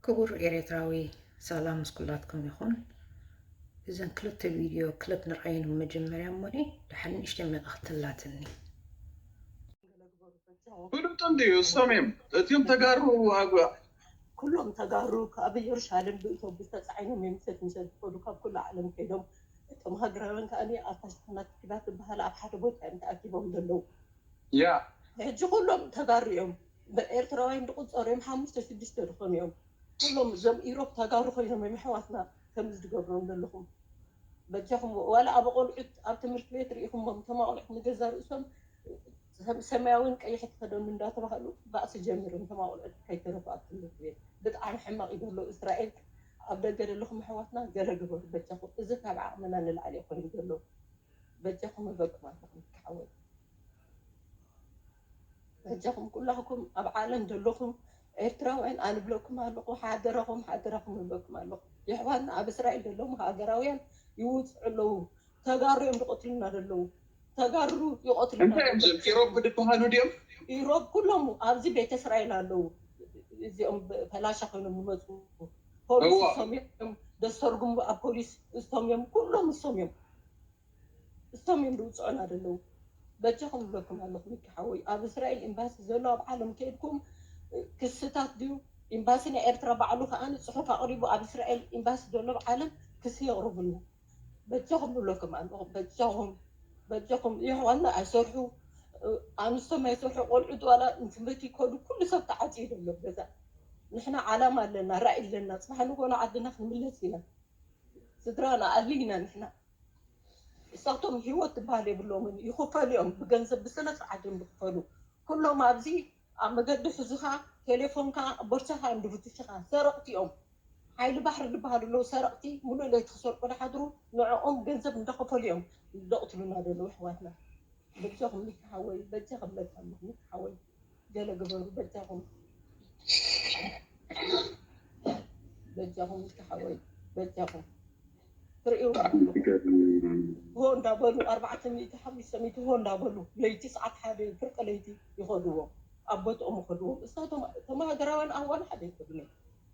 ክቡር ኤርትራዊ፣ ሰላም ምስ ኩላትኩም ይኹን። እዘን ክልተ ቪድዮ ክለብ ንርኣየን መጀመርያ እሞኒ፣ ድሓር ንእሽተይ መልእኽቲ ኣላትኒ። ፍሉጥ እንድዩ፣ እሶም እዮም እቲኦም ተጋሩ። ኩሎም ተጋሩ ካብ ኢየሩሳሌም ብእቶብስ ተጻዒኖም እዮም፣ ምሸት ምሸት ዝኸዱ፣ ካብ ኩሉ ዓለም ከይዶም። እቶም ሃገራውያን ከኣ ኣብታ ሽሓናት ኪባት ትበሃል ኣብ ሓደ ቦታ እዮም ተኣኪቦም ዘለዉ። ያ ሕጂ ኩሎም ተጋሩ እዮም። ብኤርትራውያን ዝቑጸሩ እዮም፣ ሓሙሽተ ሽዱሽተ ዝኾኑ እዮም። ኩሎም እዞም ኢሮብ ተጋሩ ኮይኖም እዮም ኣሕዋትና ከምዚ ዝገብሮም ዘለኹም። በጃኹም ዋላ ኣብ ቆልዑት ኣብ ትምህርቲ ቤት ርኢኹሞም፣ እቶም ኣቑልዑት ንገዛ ርእሶም ሰም- ሰማያዊን ቀይሕ ክኸደኑ እንዳተባህሉ ባእሲ ጀሚሮም፣ እቶም ኣቑልዑት ከይተረፉ ኣብ ትምህርቲ ቤት። ብጣዕሚ ሕማቕ እዩ ዘሎ እስራኤል። ኣብ ደገ ዘለኹም ኣሕዋትና ገለ ግበሩ በጃኹም። እዚ ካብ ዓቕምና ንላዕሊ እዩ ኮይኑ ዘሎ። በጃኹም እበኩም ኣለኹም ክሓወይ። በጃኹም ኩላኹም ኣብ ዓለም ዘለኹም ኤርትራውያን ኣነ ብለኩም ኣለኹ፣ ሓደራኹም ሓደራኹም እበኩም ኣለኹ። የሕዋትና ኣብ እስራኤል ዘለዉ ሃገራውያን ይውፅዑ ኣለዉ። ተጋሩ እዮም ዝቐትሉና ዘለዉ። ተጋሩ ይቐትሉና እንታይ እዮም እዞም ኢሮብ ዝበሃሉ ድዮም? ኢሮብ ኩሎም ኣብዚ ቤተ እስራኤል ኣለዉ። እዚኦም ፈላሻ ኮይኖም ዝመፁ ፖሊስ እዋ። እሶም እዮም፣ ዘስተርጉሙ ኣብ ፖሊስ እሶም እዮም፣ ኩሎም እሶም እዮም። እሶም እዮም ዝውፅዑና ዘለዉ። በጃኹም ይብለኩም ኣለኹ ሚኪ ሓወይ፣ ኣብ እስራኤል ኤምባሲ ዘሎ ኣብ ዓለም ከይድኩም ክስታት ድዩ? ኤምባሲ ናይ ኤርትራ ባዕሉ ከኣ ጽሑፍ ኣቕሪቡ ኣብ እስራኤል ኤምባሲ ዘሎ ኣብ ዓለም ክሲ የቕርቡልና። በጃኹም ይብለኩም ኣለኹ። በጃኹም በጃኹም የሕዋትና ኣይሰርሑ፣ ኣንስቶም ኣይሰርሑ፣ ቆልዑ ዋላ ንትምህርቲ ይከዱ፣ ኩሉ ሰብ ተዓጽዩ ዘሎ ገዛ። ንሕና ዓላማ ኣለና፣ ራእይ ኣለና። ጽባሕ ንጎሎ ዓድና ክንምለስ ኢና። ስድራና ኣሊና ንሕና። እሳቶም ህይወት ትበሃል የብሎምን። ይኽፈሉ እዮም ብገንዘብ ብስነ ስርዓት እዮም ዝኽፈሉ። ኩሎም ኣብዚ ኣብ መገዲ ሒዙኻ ቴሌፎንካ ቦርሳኻ እዮም ዝፍትሹኻ። ሰረቕቲ እዮም። ሓይሊ ባሕሪ ዝበሃሉ ኣለዉ ሰረቕቲ። ሙሉእ ለይቲ ክሰርቁ ዝሓድሩ ንዕኦም ገንዘብ እንዳኸፈሉ እዮም ዘቕትሉና ዘለዉ ኣሕዋትና። በጃኹም ሚኪ ሓወይ በጃ ክብለካ ኣለኹ ሚኪ ሓወይ። ገለ ግበሩ በጃኹም በጃኹም እስኪ ሓወይ በጃኹም ትርእዩ ሆ እንዳበሉ ኣርባዕተ ሚእቲ ሓሙሽተ ሚእቲ ሆ እንዳበሉ ለይቲ ሰዓት ሓደ ፍርቂ ለይቲ ይኸድዎም ኣብ ቦትኦም ይኸድዎም እሳቶም ተማሃገራውያን ኣዋን ሓደ ይኸዱን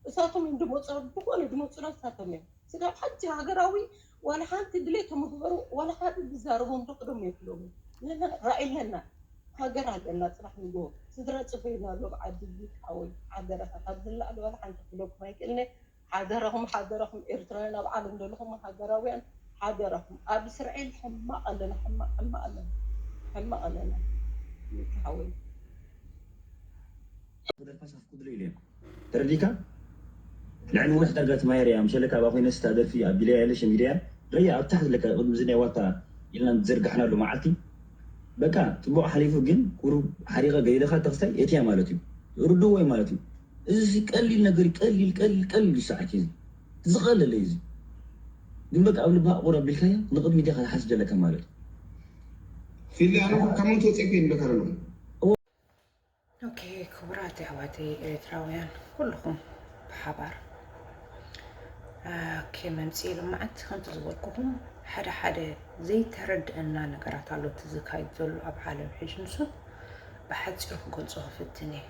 እሳቶም እዮም ድመፁ ብኮነ ድመፁና እሳቶም እዮም ስጋብ ሓንቲ ሃገራዊ ዋላ ሓንቲ ድሌቶም ምግበሩ ዋላ ሓደ ዝዛረቦም ዶ ቅደም የብሎምን ንሕና ራእይ ኣለና ሃገር ኣለና ፅባሕ ንግሆ ስድራ ፅበዩና ኣሎ ብዓዲ ሓወይ ሓደራኻ ካብ ዝላዕሊ ዋላ ሓንቲ ክብለኩም ኣይክእልነ ሓደራኹም ሓደራኹም ኤርትራውያን ኣብ ዓለም ዘለኹም ሃገራውያን ሓደራኹም ኣብ እስራኤል ሕማቕ ኣለና ሕማቕ ሕማቕ ኣለና ሕማቕ ኣለና ሓወይ ተረዲካ ልዕሊ ነዊሕ ዳርጋ ትማየር እያ ምሸለ ካብ ኣኮይነ ስታ ደርፊ ኣቢለያ የለሽ ሚድያ ረያ ኣብ ታሕቲ ለካ ቅድሚ እዚ ናይ ዋታ ኢልና ዝዘርጋሕናሉ መዓልቲ በቃ ፅቡቅ ሓሊፉ ግን ቁሩብ ሓሪቀ ገዲለካ ተክስታይ ኤትያ ማለት እዩ ርድዎ እዩ ማለት እዩ እዚ ቀሊል ነገር እዩ ቀሊል ቀሊል ቀሊል እዩ ሰዓት እዩ ዝቀለለ እዩ ግን በቃ ኣብ ልባ ቁር ኣቢልካዮ ንቅድሚ ዲካ ዝሓስ ዘለካ ማለት እዩ ፊሊ ኣነ ካብ መን ትወፅእ ከይን በካ ኣለኹ ኦኬ ክቡራት ኣሕዋተይ ኤርትራውያን ኩልኹም ብሓባር ኦኬ መምፅኢ ልምዓት ከምቲ ዝበልኩኹም ሓደ ሓደ ዘይተረድአና ነገራት ኣሎ እቲ ዝካየድ ዘሎ ኣብ ዓለም ሕጂ ንሱ ብሓፂሩ ክገልፆ ክፍትን እየ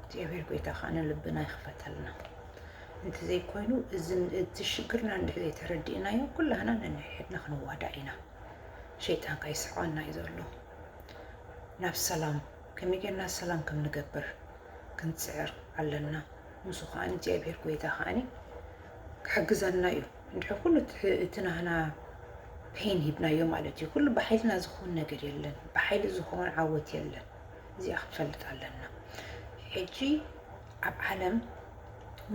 እግዚኣብሔር ጎይታ ከዓ ንልብና ይክፈተልና እንተዘይኮይኑ እዚ እቲ ሽግርና እንድሕር ዘይተረዲእናዮ ኩላህና ነንሕድና ክንዋዳእ ኢና ሸይጣን ከይስሕቐና እዩ ዘሎ ናብ ሰላም ከመይ ጌርና ሰላም ከም ንገብር ክንፅዕር ኣለና ንሱ ከዓ እግዚኣብሔር ጎይታ ከዓ ክሕግዘና እዩ እንድሕር ኩሉ እቲ ናህና ፔን ሂብናዮ ማለት እዩ ኩሉ ብሓይልና ዝኸውን ነገር የለን ብሓይሊ ዝኸውን ዓወት የለን እዚኣ ክንፈልጥ ኣለና ሕጂ ኣብ ዓለም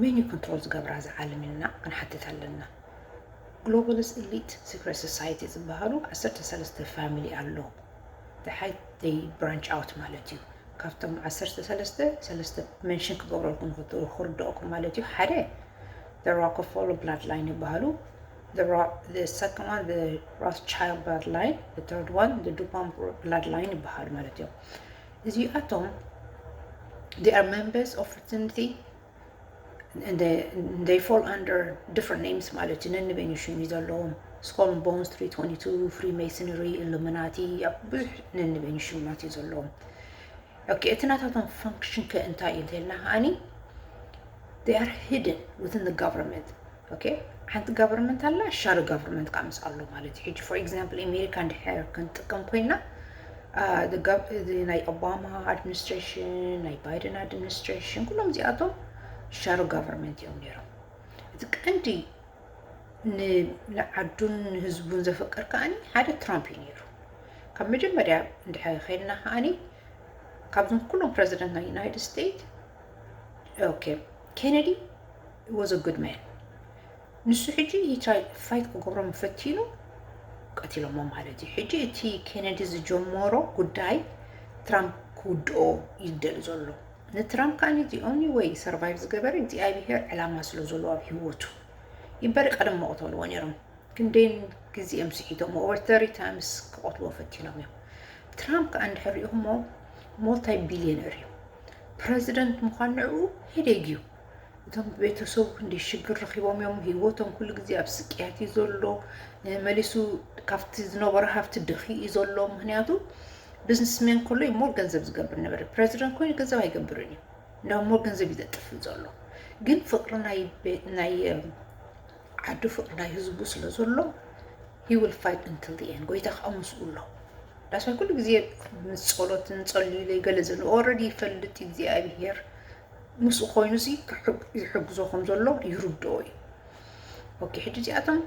መን እዩ ኮንትሮል ዝገብራ እዛ ዓለም ኢልና ክንሓትት ኣለና ግሎባልስ ኢሊት ሲክሬት ሶሳይቲ ዝበሃሉ ዓሰርተ ሰለስተ ፋሚሊ ኣሎ ድሓይ ደይ ብራንች ኣውት ማለት እዩ ካብቶም ዓሰርተ ሰለስተ ሰለስተ መንሽን ክገብረልኩም ክርድኦኩም ማለት እዩ ሓደ the Rockefeller bloodline ይበሃሉ the second one the Rothschild bloodline the third one the Dupont bloodline ይበሃሉ ማለት እዮም እዚኣቶም they are members of fraternity and they, and they fall under different names ማለት እዩ ነንበይኑ ሽም እዩ ዘለዎም Skull and Bones three twenty-two Freemasonry Illuminati ብዙሕ ነንበይኑ ሽማት እዩ ዘለዎም ኦኬ እቲ ናታቶም function ከ እንታይ እዩ እንተልና ከዓኒ They are hidden within the government. Okay? ሓንቲ government ኣላ፣ shadow government ከዓ ምስ ኣሎ ማለት እዩ። ሕጂ for example ኣሜሪካ እንድሕር ክንጥቀም ኮይና፣ ናይ ኦባማ administration፣ ናይ ባይደን administration፣ ኩሎም እዚኣቶም shadow government እዮም ነይሮም። እቲ ቀንዲ ንዓዱን ንህዝቡን ዘፈቅር ከዓኒ ሓደ ትራምፕ እዩ ነይሩ። ካብ መጀመርያ እንድሕር ከይድና ከዓኒ ካብዞም ኩሎም ፕረዚደንት ናይ ዩናይትድ ስቴትስ፣ okay, ኬነዲ was a good man። ንሱ ሕጂ ፋይት ክገብሮም ፈቲኑ ቀቲሎሞ ማለት እዩ። ሕጂ እቲ ኬነዲ ዝጀመሮ ጉዳይ ትራምፕ ክውድኦ ይደል ዘሎ። ንትራምፕ ከዓኒ the only way survive ዝገበረ እግዚኣብሔር ዕላማ ስለ ዘለዎ ኣብ ህይወቱ ይበሪ ቀደም መቕተልዎ ነይሮም። ክንደይን ግዜኦም ስሒቶም over thirty times ክቐትልዎ ፈቲኖም እዮም። ትራምፕ ከዓ እንድሕር ሪኦሞ multi billionaire እዩ። ፕረዚደንት ምዃን ንዕኡ ሄደግ እዩ። እቶም ቤተሰቡ ክንደይ ሽግር ረኺቦም እዮም። ህይወቶም ኩሉ ግዜ ኣብ ስቅያት እዩ ዘሎ። መሊሱ ካብቲ ዝነበሮ ሃፍቲ ደኺ እዩ ዘሎ። ምክንያቱ ቢዝነስሜን ከሎ ሞር ገንዘብ ዝገብር ነበረ። ፕረዚደንት ኮይኑ ገንዘብ ኣይገብርን እዩ። እንዳ ሞር ገንዘብ እዩ ዘጥፍእ ዘሎ። ግን ፍቅሪ ናይ ዓዱ ፍቅሪ ናይ ህዝቡ ስለ ዘሎ he will fight until the end። ጎይታ ከዓ ምስኡ ኣሎ። ዳስዋይ ኩሉ ግዜ ምስ ጸሎት ንጸልዩ ገለ ዘሎ already ይፈልጥ እግዚኣብሔር ምስኡ ኮይኑ ሲ ይሕግዞ ከም ዘሎ ይርድኦ እዩ። Okay፣ ሕጂ እዚኣቶም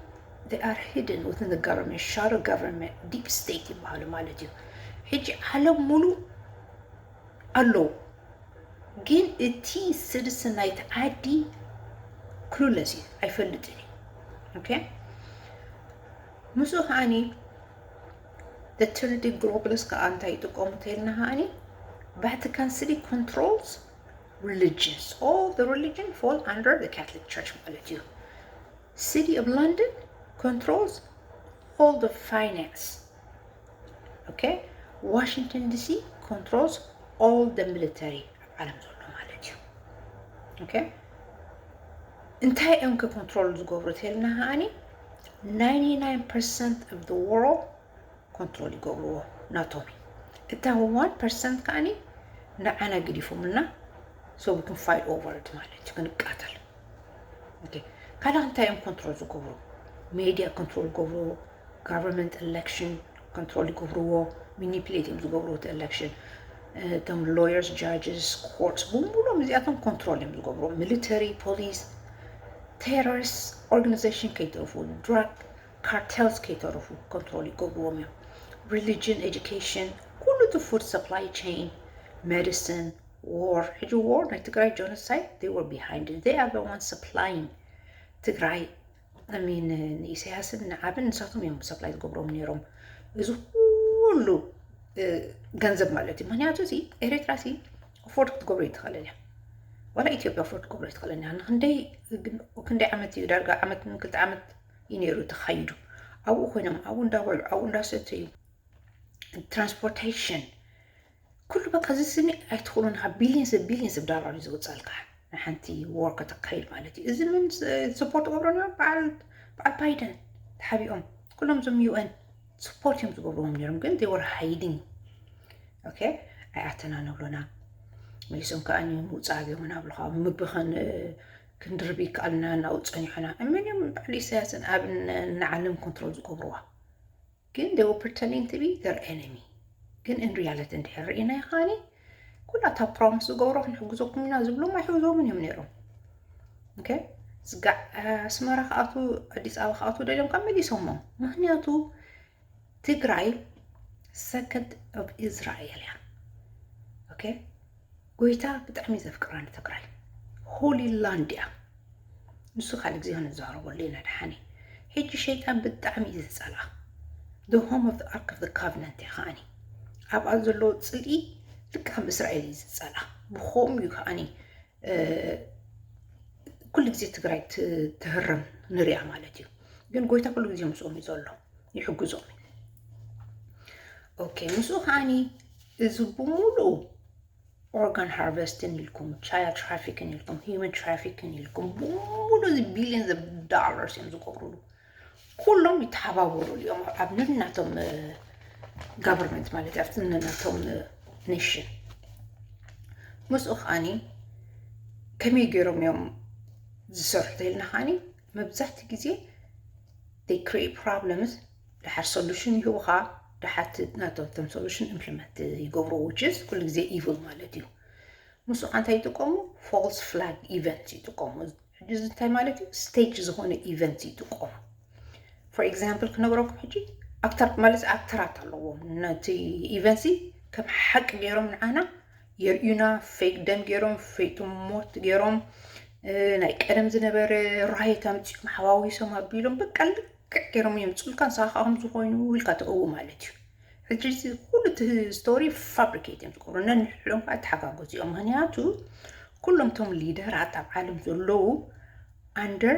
they are hidden within the government፣ shadow government፣ deep state ይበሃሉ ማለት እዩ። ሕጂ ዓለም ሙሉ ኣለዉ፣ ግን እቲ citizen ናይቲ ዓዲ clueless እዩ፣ ኣይፈልጥን እዩ። Okay፣ ምስኡ ከዓኒ the third globalist ከዓ እንታይ ይጥቀሙ ተልና ከዓኒ Vatican City controls religions, all the religion fall under the Catholic Church ማለት እዩ። City of London controls all the finance። Okay፣ Washington DC controls all the military ኣብ ዓለም ዘሎ ማለት እዩ። Okay፣ እንታይ እዮም ከ ኮንትሮል ዝገብሩ ተልና ከዓኒ ninety-nine percent of the world ኮንትሮል ይገብርዎ ናቶም። እታ one percent ከዓኒ ንዓና ግዲፎምልና so we can fight over it ማለት እዩ፣ ክንቃተል። ካልእ እንታይ እዮም ኮንትሮል ዝገብሩ? ሜድያ ኮንትሮል ይገብርዎ፣ government election ኮንትሮል ይገብርዎ፣ ሚኒፕሌት እዮም ዝገብርዎ እቲ election። እቶም lawyers፣ judges፣ courts ብምሉኦም እዚኣቶም ኮንትሮል እዮም ዝገብርዎ። Military፣ police፣ terrorist organization ከይተርፉ፣ drug cartels ከይተርፉ ኮንትሮል ይገብርዎም እዮም። Religion፣ education፣ ኩሉ እቲ food supply chain፣ medicine፣ war። ሕጂ war ናይ ትግራይ genocide they were behind it። They are the ones supplying ትግራይ፣ I mean፣ ንኢሳያስን ንዓብን ንሳቶም እዮም supply ዝገብሮም ነይሮም። እዚ ኩሉ ገንዘብ ማለት እዩ። ምክንያቱ እዚ ኤርትራ ሲ afford ክትገብሮ ይትኽእልን እያ፣ ዋላ ኢትዮጵያ afford ክትገብሮ ይትኽእልን እያ። ንክንደይ ክንደይ ዓመት እዩ፣ ዳርጋ ዓመት ክልተ ዓመት እዩ ነይሩ ተኻይዱ። ኣብኡ ኮይኖም ኣብኡ እንዳበልዑ ኣብኡ እንዳሰተዩ፣ transportation፣ ኩሉ በቃ እዚ ስኒ ኣይትኽእሉን። ካብ billions billions of dollar እዩ ዝወፀልካ ንሓንቲ war ከተካይድ ማለት እዩ። እዚ ምን support ገብሮ ነይሮም? በዓል በዓል ባይደን ተሓቢኦም ኩሎም እዞም UN support እዮም ዝገብርዎም ነይሮም፣ ግን they were hiding። Okay፣ ኣይኣተና ንብሎና። መሊሶም ከዓ ምውፃእ ኣብዮምና ብልካ ምብኸን ክንድርብ ይከኣልና እናው ፀኒሑና። እመን እዮም በዓል ኢሳያስን ኣብን ንዓለም ኮንትሮል ዝገብርዋ። ግን they were pretending to be their enemy። ግን in reality እንድሕር ርኢናዮ ከዓኒ ኩላ እታ ፕሮሚስ ዝገብሮ ክንሕግዘኩም ኢና ዝብሎም ኣይሕግዞምን እዮም ነይሮም። Okay፣ ስጋዕ ኣስመራ ክኣቱ ኣዲስ ኣበባ ክኣቱ ደልዮም ካብ መሊሶሞም። ምክንያቱ ትግራይ second of Israel እያ። Okay፣ ጎይታ ብጣዕሚ ዘፍቅራ ንትግራይ holy land እያ። ንሱ ካልእ ግዜ ክንዛረበሉ ኢና ደሓን። ሕጂ ሸይጣን ብጣዕሚ እዩ ዝፀልኣ። The home of the ark of the covenant እያ ከዓኒ። ኣብኣ ዘሎ ፅልኢ ልክዕ ከም እስራኤል እዩ ዝፀልኣ። ብኸምኡ እዩ ከዓኒ ኩሉ ግዜ ትግራይ ትህረም ንሪኣ ማለት እዩ። ግን ጎይታ ኩሉ ግዜ ምስኦም እዩ ዘሎ፣ ይሕግዞም። Okay፣ ምስኡ ከዓኒ እዚ ብምሉኡ organ harvesting ኢልኩም፣ child trafficking ኢልኩም፣ human trafficking ኢልኩም፣ ብምሉኡ እዚ billions of dollars እዮም ዝገብሩሉ። ኩሎም ይተሓባበሩሉ እዮም ኣብ ነናቶም government ማለት ኣብቲ ነናቶም nation። ምስኡ ከዓኒ ከመይ ገይሮም እዮም ዝሰርሑ ተይልና ከዓኒ መብዛሕቲ ግዜ they create problems፣ ድሓር solution ይህቡኻ፣ ድሓር ናቶም solution implement ይገብሩ፣ which is ኩሉ ግዜ evil ማለት እዩ። ምስኡ እንታይ ይጥቀሙ? False flag event ይጥቀሙ። ሕጂ እዚ እንታይ ማለት እዩ? Stage ዝኾነ event ይጥቀሙ። For example ክነግረኩም ሕጂ፣ ኣክተር ማለት ኣክተራት ኣለዎም፣ ነቲ event ሲ ከም ሓቂ ገይሮም ንዓና የርእዩና፣ fake ደም ገይሮም፣ fake ሞት ገይሮም፣ ናይ ቀደም ዝነበረ riot ኣምፂኦም ሓዋዊሶም ኣቢሎም በቃ ልክዕ ገይሮም የምፅኡልካ፣ ንስኻ ከዓ ከምዚ ኮይኑ ኢልካ ትእው ማለት እዩ። ሕጂ እዚ ኩሉ እቲ story fabricate እዮም ዝገብሩ፣ ነንሕሎም ከዓ ተሓጋገዙ እዮም። ምክንያቱ ኩሎም እቶም ሊደራት ኣብ ዓለም ዘለዉ under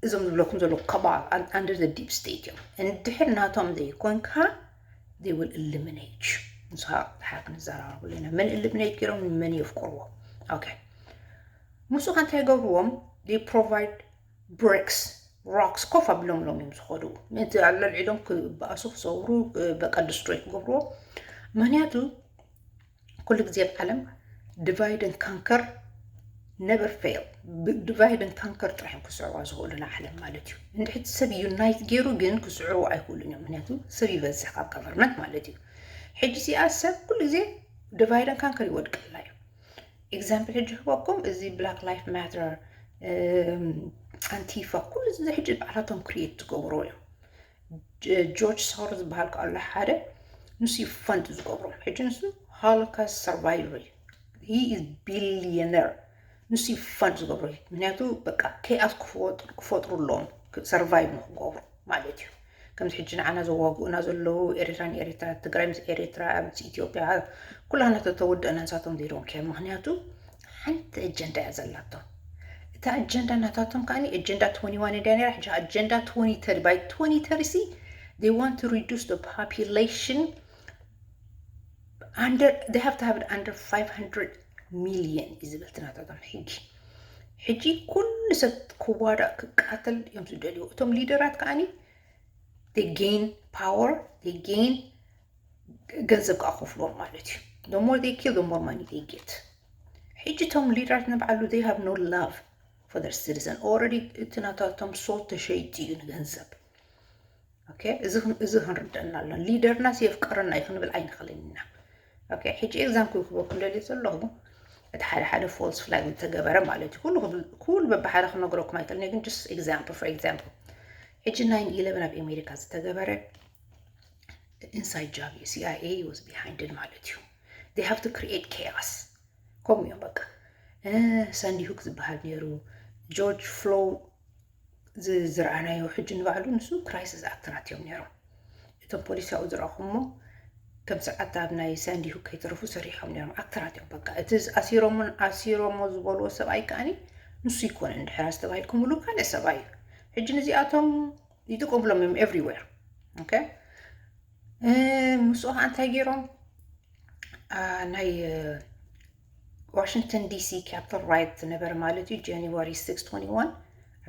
እዞም ዝብለኩም ዘለዉ cabal under the deep state እዮም። እንድሕር ናቶም ዘይኮንካ they will eliminate you። ንስኻ ድሓር ክንዘራረበሉ ኢና፣ መን eliminate ገይሮም ንመን የፍቅርዎ። Okay፣ ምስኡ ከ እንታይ ይገብርዎም? They provide bricks, rocks ኮፍ ኣቢሎምሎም እዮም ዝኸዱ። ምእንቲ ኣለልዒሎም ክበኣሱ ክሰብሩ በቃ destroy ክገብርዎ። ምክንያቱ ኩሉ ግዜ ኣብ ዓለም divide and conquer never fail። Divide and conquer ጥራሕ እዮም ክስዕዋ ዝኽእሉ ንዓለም ማለት እዩ። እንድሕቲ ሰብ unite ገይሩ ግን ክስዕሩ ኣይክእሉን እዮም። ምክንያቱ ሰብ ይበዝሕ ካብ government ማለት እዩ። ሕጂ እዚኣ ሰብ ኩሉ ግዜ divide and conquer ይወድቀላ እዩ። Example ሕጂ ክበኩም፣ እዚ Black Lives Matter፣ ኣንቲፋ፣ ኩሉ እዚ ሕጂ ባዕላቶም create ዝገብሮ እዮም። ጆርጅ ሶሮስ ዝበሃል ከ ኣሎ ሓደ፣ ንሱ እዩ fund ዝገብሮም። ሕጂ ንሱ Holocaust survivor፣ he is billionaire። ንሱ እዩ fund ዝገብሮ እዩ። ምክንያቱ በቃ chaos ክፈጥሩ ኣለዎም survive ንክገብሩ ማለት እዩ። ከምዚ ሕጂ ንዓና ዘዋግኡና ዘለዉ ኤርትራ ንኤርትራ፣ ትግራይ ምስ ኤርትራ፣ ምስ ኢትዮጵያ፣ ኩላና ተተወደእና ንሳቶም they don't care። ምክንያቱ ሓንቲ agenda እያ ዘላቶም። እታ agenda ናታቶም ከዓኒ agenda twenty-one እንድያ ነይራ፣ ሕጂ agenda twenty thirty። By twenty thirty ሲ they want to reduce the population under, they have to have it under five hundred million እዩ ዝብል እቲ ናታቶም ሕጊ። ሕጂ ኩሉ ሰብ ክዋዳእ ክቃተል እዮም ዝደልዩ። እቶም ሊደራት ከዓኒ they gain power፣ they gain ገንዘብ ከዓ ከፍልዎም ማለት እዩ። The more they kill, the more money they get። ሕጂ እቶም ሊደራት ንባዕሉ they have no love for their citizen። Already እቲ ናታቶም soul ተሸይጡ እዩ ንገንዘብ። Okay፣ እዚ ክንርደአና ኣሎ። ሊደርናስ የፍቅረና እዩ ክንብል ኣይንኽእልን ኢና። Okay፣ ሕጂ example ክበኩም ደልየ ዘለኹ፣ እቲ ሓደ ሓደ false flag ዝተገበረ ማለት እዩ። ኩሉ በብሓደ ክነግረኩም ኣይክእልን፣ ግን just example፣ for example ሕጂ nine eleven ኣብ ኣሜሪካ ዝተገበረ inside job እዩ። CIA was behind it ማለት እዩ። They have to create chaos። ከምኡ እዮም በቃ። ሳንዲ ሁክ ዝበሃል ነይሩ፣ ጆርጅ ፍሎይድ ዝረኣናዮ ሕጂ ንባዕሉ ንሱ crisis actor ራት እዮም ነይሮም። እቶም ፖሊስ ኣብኡ ዝረኣኹሞ ከም ሰዓት ኣብ ናይ ሳንዲ ሁክ ከይተረፉ ሰሪሖም ነይሮም። ኣክተራት እዮም በቃ። እቲ ኣሲሮምን ኣሲሮሞ ዝበልዎ ሰብኣይ ከዓኒ ንሱ ይኮነ እንድሕር ኣስተባሂልኩምሉ ካልእ ሰብኣይ እዩ። ሕጂ ንዚኣቶም ይጥቀምሎም እዮም everywhere። Okay፣ ምስኡ ከዓ እንታይ ገይሮም? ናይ ዋሽንግተን ዲሲ ካፒታል ራይት ዝነበረ ማለት እዩ፣ ጃንዋሪ six twenty-one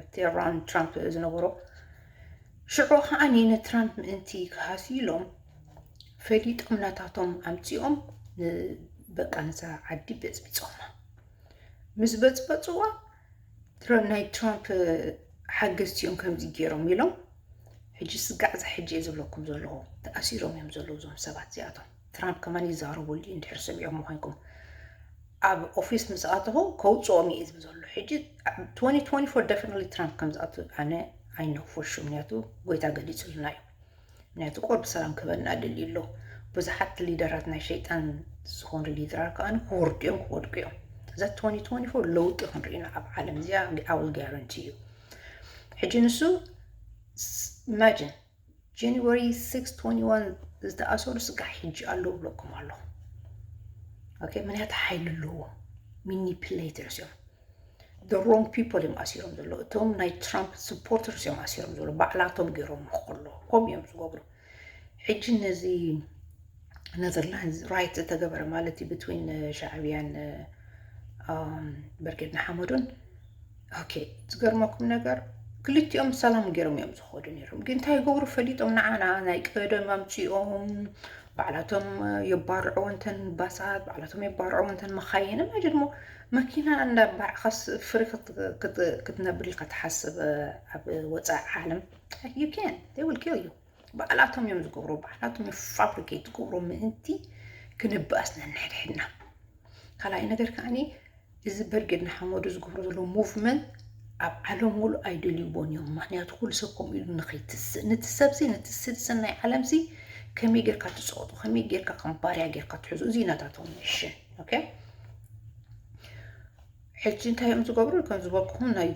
ኣብቲ ራውንድ ትራምፕ ዝነበሮ ሽዑ ከዓኒ ንትራምፕ ምእንቲ ክሃስዩ ኢሎም ፈሊጦም ናታቶም ኣምፂኦም በቃ ነዛ ዓዲ በፅቢፆማ። ምስ በፅበፅዋ ናይ ትራምፕ ሓገዝቲ እዮም ከምዚ ገይሮም ኢሎም። ሕጂ ስጋዕ እዛ ሕጂ እየ ዝብለኩም ዘለኹ፣ ተኣሲሮም እዮም ዘለዉ እዞም ሰባት እዚኣቶም። ትራምፕ ከማን ይዛረበሉ እዩ እንድሕር ሰሚዖም ምዃንኩም። ኣብ ኦፊስ ምስ ኣተኹ ከውፅኦም እየ ዝብል ዘሎ። ሕጂ twenty twenty-four definitely ትራምፕ ከም ዝኣቱ ኣነ I know for sure፣ ምክንያቱ ጎይታ ገሊፁልና እዩ። ምክንያቱ ቆር ብሰላም ክህበና ደልዩ ኣሎ። ብዙሓት ሊደራት ናይ ሸይጣን ዝኾኑ ሊደራት ከኣ ክወርዱ እዮም፣ ክወድቁ እዮም። እዛ twenty twenty-four ለውጢ ክንርኢ ኢና ኣብ ዓለም እዚኣ፣ I will guarantee you። ሕጂ ንሱ imagine ጃንዋሪ six twenty-one ዝተኣሰሩ ስጋዕ ሕጂ ኣለዉ ብለኩም ኣለኹ። Okay፣ ምክንያቱ ሓይሊ ኣለዎም፣ ሚኒፕሌተርስ እዮም። The wrong people እዮም ኣሲሮም ዘለዉ። እቶም ናይ ትራምፕ supporters እዮም ኣሲሮም ዘለዉ። ባዕላቶም ገይሮም ከሎ ከምኡ እዮም ዝገብሩ። ሕጂ ነዚ ኔዘርላንድስ ራይት ዝተገበረ ማለት እዩ between ሻዕብያን ብርጌድ ንሓመዱን። Okay፣ ዝገርመኩም ነገር ክልቲኦም ሰላም ገይሮም እዮም ዝኸዱ ነይሮም፣ ግን እንታይ ይገብሩ ፈሊጦም ንዓና ናይ ቀደም ኣምፂኦም ባዕላቶም የባርዕዎ እንተን ባሳት፣ ባዕላቶም የባርዕዎ እንተን መኻይን። Imagine እሞ መኪና እንዳባዕኻስ ፍሪ ክትነብር ኢልካ ትሓስብ ኣብ ወፃኢ ዓለም? You can't. They will kill you. ባዕላቶም እዮም ዝገብሩ፣ ባዕላቶም እዮም ፋብሪኬት ዝገብሩ ምእንቲ ክንበኣስ ነንሕድሕድና። ካልኣይ ነገር ከዓኒ እዚ በርጌድ ንሓመዱ ዝገብሮ ዘሎ ሙቭመንት ኣብ ዓለም ሙሉእ ኣይደልይዎን እዮም። ምክንያቱ ኩሉ ሰብ ከምኡ ኢሉ ንኸይትስእ፣ ነቲ ሰብሲ ነቲ ስድስን ናይ ዓለምሲ ከመይ ጌርካ ትፀወጡ፣ ከመይ ጌርካ ከም ባርያ ጌርካ ትሕዙ፣ እዚ ናታቶም ሚሽን። ኦኬ፣ ሕጂ እንታይ እዮም ዝገብሩ? ከም ዝበልኩኹም ናይ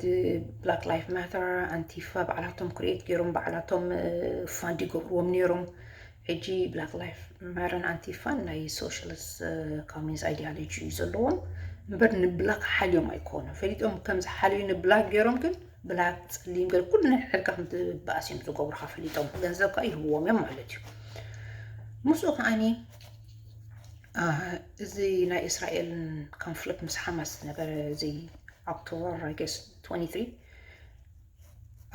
ብላክ ላይፍ ማተር፣ ኣንቲፋ ባዕላቶም ክሪኤት ገይሮም ባዕላቶም ፋንድ ይገብርዎም ነይሮም። ሕጂ ብላክ ላይፍ ማተርን ኣንቲፋን ናይ ሶሻሊስት ኮሚኒስት ኣይዲዮሎጂ እዩ ዘለዎም እምበር ንብላክ ሓልዮም ኣይኮኑ። ፈሊጦም ከም ዝሓልዩ ንብላክ ገይሮም ግን ብላክ ፀሊም ገለ ኩሉ ናይ ሕርካ ከም ትበኣስ እዮም ዝገብሩካ ፈሊጦም። ገንዘብ ከዓ ይህብዎም እዮም ማለት እዩ። ምስኡ ከዓኒ እዚ ናይ እስራኤልን ኮንፍሊክት ምስ ሓማስ ዝነበረ እዚ ኦክቶበር I guess twenty-three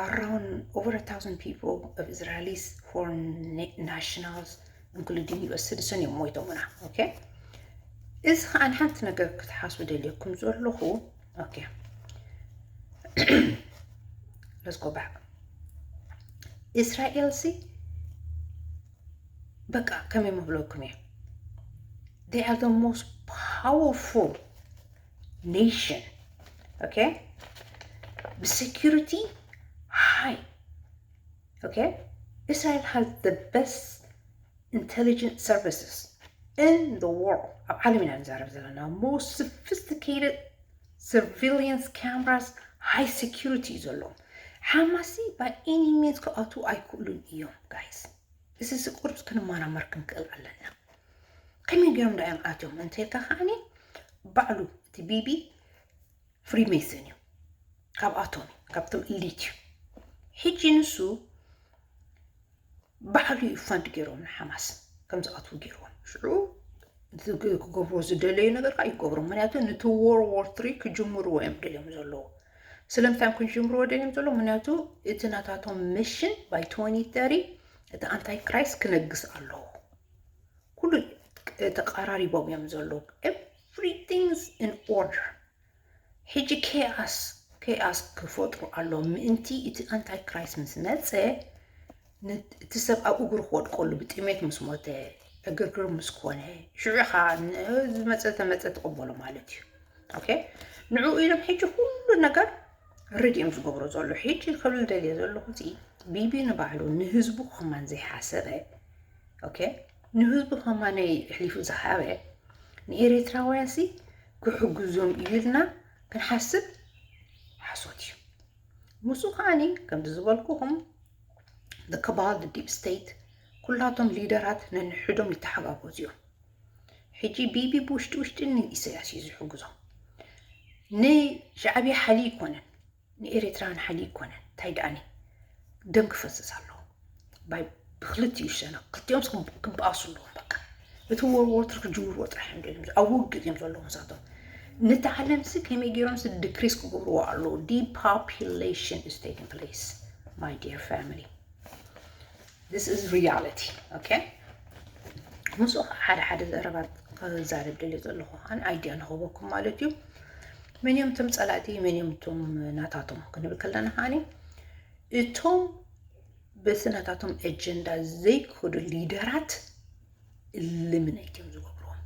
around over a thousand people of Israelis foreign nationals including U S citizen እዮም ሞይቶምና። ኦኬ፣ እዚ ከዓ ንሓንቲ ነገር ክትሓስቡ ደልየኩም ዘለኹ። ኦኬ፣ let's go back። እስራኤል ሲ በቃ ከመይ ምብለኩም እየ፣ they are the most powerful nation. Okay, ብሴኪሪቲ high. Okay, Israel has the best intelligence services in the world. ኣብ ዓለም ኢና ንዛረብ ዘለና። Most sophisticated surveillance cameras, high security እዩ ዘለዎም። ሓማሲ by any means ክኣትዉ ኣይክእሉን እዮም guys። እዚ ቁርብ ክንመራመር ክንክእል ኣለና። ከመይ ገይሮም ዳ እዮም ኣትዮም እንተልካ ከዓኒ ባዕሉ እቲ ቢቢ ፍሪሜሰን እዩ፣ ካብኣቶም እዩ፣ ካብቶም ኢሊት እዩ። ሕጂ ንሱ ባዕሉ እዩ ፋንድ ገይሮም ንሓማስ ከም ዝኣትዉ ገይርዎም። ሽዑ ክገብርዎ ዝደለዩ ነገር ከዓ ይገብሩ። ምክንያቱ ነቲ World War three ክጅምርዎ እዮም ደልዮም ዘለዉ። ስለምንታይ እዮም ክጅምርዎ ደልዮም ዘለዉ? ምክንያቱ እቲ ናታቶም ሚሽን by twenty thirty እቲ ኣንታይ ክራይስት ክነግስ ኣለዎ። ኩሉ ተቀራሪቦም እዮም ዘለዉ። Everything's in order። ሕጂ ኬኣስ ኬኣስ ክፈጥሩ ኣለዎም ምእንቲ እቲ ኣንታይ ክራይስት ምስ መፀ እቲ ሰብ ኣብ እግሩ ክወድቀሉ ብጥሜት ምስ ሞተ ዕግርግር ምስ ኮነ ሽዑ ኢኻ ዝመፀ ተመፀ ትቕበሎ ማለት እዩ። ኦኬ፣ ንዕኡ ኢሎም ሕጂ ኩሉ ነገር ርድ እዮም ዝገብሮ ዘሎ። ሕጂ ክብል ደልየ ዘለኹ እዚ ቢቢ ንባዕሉ ንህዝቡ ከማን ዘይሓሰበ፣ ኦኬ፣ ንህዝቡ ከማነይ ኣሕሊፉ ዝሃበ ንኤርትራውያን ሲ ክሕግዞም እዩ ኢልና ክንሓስብ ሓሶት እዩ። ምስኡ ከዓኒ ከምዚ ዝበልኩኹም the cabal, the deep state ኩላቶም ሊደራት ነንሕዶም ይተሓጋገዙ እዮም። ሕጂ ቢቢ ብውሽጢ ውሽጢ ንኢሳያስ እዩ ዝሕግዞ። ንሻዕብያ ሓሊ ይኮነን ንኤርትራን ሓሊ ይኮነን። እንታይ ደኣኒ ደም ክፈስስ ኣለዎ። ባይ ብክልቲኡ ሸነኽ ክልቲኦም ክበኣሱ ኣለዎም። በቃ እቲ World War three ክጅምርዎ ጥራሕ እዮም ደልዮም ኣብ ውግእ እዮም ዘለዉ ንሳቶም። ነቲ ዓለም ሲ ከመይ ገይሮም ሲ ዲክሪስ ክገብርዎ ኣለዉ። Depopulation is taking place my dear family. This is reality. Okay, ምስኡ ከዓ ሓደ ሓደ ዘረባት ክዛረብ ደልየ ዘለኹ ከዓን ኣይድያ ንኸበኩም ማለት እዩ። መን እዮም እቶም ፀላእቲ መን እዮም እቶም ናታቶም ክንብል ከለና ከዓኒ እቶም በቲ ናታቶም ኣጀንዳ ዘይከዱ ሊደራት ኢሊሚኔት እዮም ዝገብርዎም።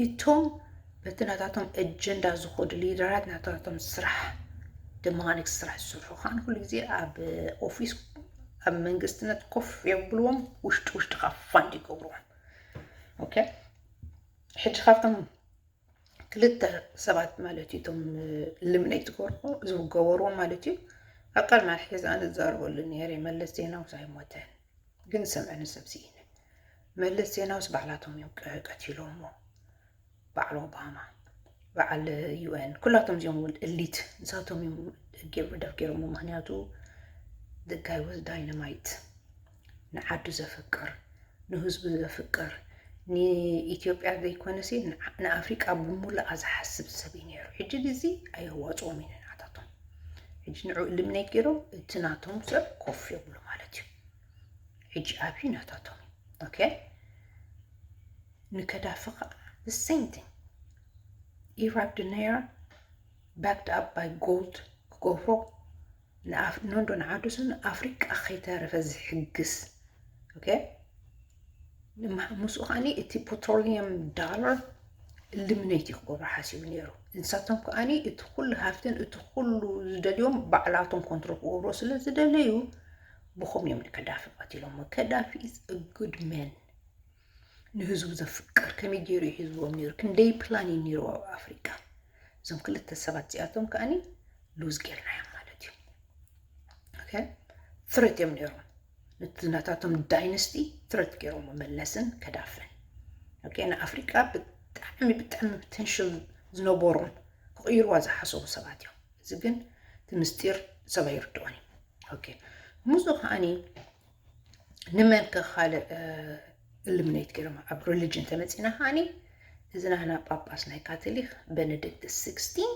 እቶም በቲ ናታቶም ኣጀንዳ ዝኸዱ ሊደራት ናታቶም ስራሕ ደማኒክ ስራሕ ዝሰርሑ ከዓን ኩሉ ግዜ ኣብ ኦፊስ ኣብ መንግስትነት ኮፍ የብልዎም። ውሽጢ ውሽጢ ከዓ ፋንድ ይገብርዎም። ኦኬ፣ ሕጂ ካብቶም ክልተ ሰባት ማለት እዩ እቶም ኢሊሚኔት ዝገበርዎ ማለት እዩ። ኣብ ቀድማ ሕዚ ኣነ ዝዛረበሉ ነይረ መለስ ዜናውስ ኣይሞተን ግን ዝሰምዐኒ ሰብ ስኢነ። መለስ ዜናውስ ባዕላቶም እዮም ቀቲሎሞ። በዓል ኦባማ በዓል ዩኤን ኩላቶም እዚኦም እውን ኢሊት ንሳቶም እዮም get rid of ገይሮሞ። ምክንያቱ the guy was dynamite። ንዓዱ ዘፍቅር ንህዝቡ ዘፍቅር ንኢትዮጵያ ዘይኮነሲ ንኣፍሪቃ ብሙሉኣ ዝሓስብ ሰብ እዩ ነይሩ። ሕጂ ግዚ ኣየዋፅኦም እዩ ንናታቶም። ሕጂ ንዑ ኢሊሚኔት ገይሮም እቲ ናቶም ሰብ ኮፍ የብሉ ማለት እዩ። ሕጂ ኣብዩ ናታቶም እዩ። ኦኬ፣ ንከዳፊ ከዓ the same thing። Iraq Denier backed up by gold ክገብሮ ንኣፍ- ኖንዶ ንዓዱስን ኣፍሪቃ ከይተረፈ ዝሕግስ። Okay? ንማ- ምስኡ ከዓኒ እቲ ፖትሮሊየም ዳላር ኢሊሚኔት እዩ ክገብሮ ሓሲቡ ነይሩ። ንሳቶም ከዓኒ እቲ ኩሉ ሃፍትን እቲ ኩሉ ዝደልዮም ባዕላቶም ኮንትሮል ክገብሮ ስለ ዝደለዩ ብኸም እዮም ንከዳፊ ቀቲሎሞ። ከዳፊ is a good man፣ ንህዝቡ ዘፍቅር፣ ከመይ ገይሩ እዩ ህዝቦም ነይሩ፣ ክንደይ ፕላን እዩ ነይሩ ኣብ ኣፍሪቃ። እዞም ክልተ ሰባት እዚኣቶም ከዓኒ ሉዝ ጌርናዮም ማለት እዩ። Okay? ትረት እዮም ነይሮም። ነቲ ናታቶም ዳይነስቲ ትረት ገይሮም መለስን ከዳፍን። Okay? ንኣፍሪቃ ብጣዕሚ ብጣዕሚ ፖቴንሽል ዝነበሮም ክቕይርዋ ዝሓሰቡ ሰባት እዮም። እዚ ግን እቲ ምስጢር ሰብ ኣይርድኦን እዩ። Okay? ምስኡ ከዓኒ ንመን ከ ካልእ ኢሊሚኔት ገይሮም ኣብ ሪሊጅን ተመፂና ከዓኒ እዚ ናህና ጳጳስ ናይ ካቶሊክ ቤኔዲክት ሲክስቲን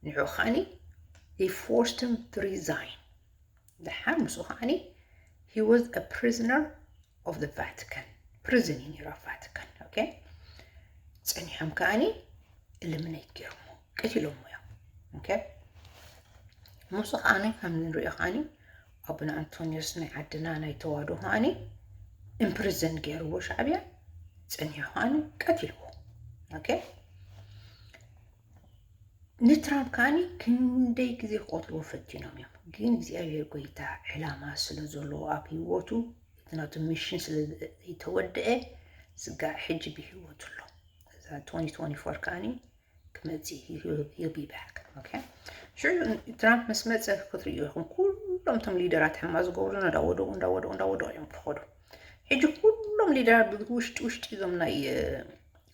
ንዑ ከዓኒ they forced him to resign። ደሓር ምስኡ ከዓኒ he was a prisoner of the Vatican። ፕሪዝን እዩ ነይሩ ኣብ ቫቲካን። Okay? ፀኒሖም ከዓኒ ኢሊሚኔት ገይሮሞ ቀቲሎሞ እዮም። Okay? ምስኡ ከዓኒ ከም ንሪኦ ከዓኒ ኣቡነ ኣንቶኒዮስ ናይ ዓድና ናይ ተዋህዶ ከዓኒ ኢምፕሪዝን ገይርዎ ሻዕብያ፣ ፀኒሑ ከዓኒ ቀቲልዎ። Okay? ንትራምፕ ከዓኒ ክንደይ ግዜ ክቐትልዎ ፈቲኖም እዮም፣ ግን እግዚኣብሔር ጎይታ ዕላማ ስለ ዘለዎ ኣብ ህይወቱ እቲ ናቱ ሚሽን ስለ ዘይተወደአ ስጋዕ ሕጂ ብህይወቱ ኣሎ። እዛ twenty twenty-four ከዓኒ ክመፅእ ይቢባክ። ሽዑ ትራምፕ ምስ መፀ ክትርእዩ ኢኹም፣ ኩሎም እቶም ሊደራት ሕማ ዝገብሩ እንዳወደቁ እንዳወደቁ እንዳወደቁ እዮም ክኸዱ። ሕጂ ኩሎም ሊደራት ብውሽጢ ውሽጢ እዞም ናይ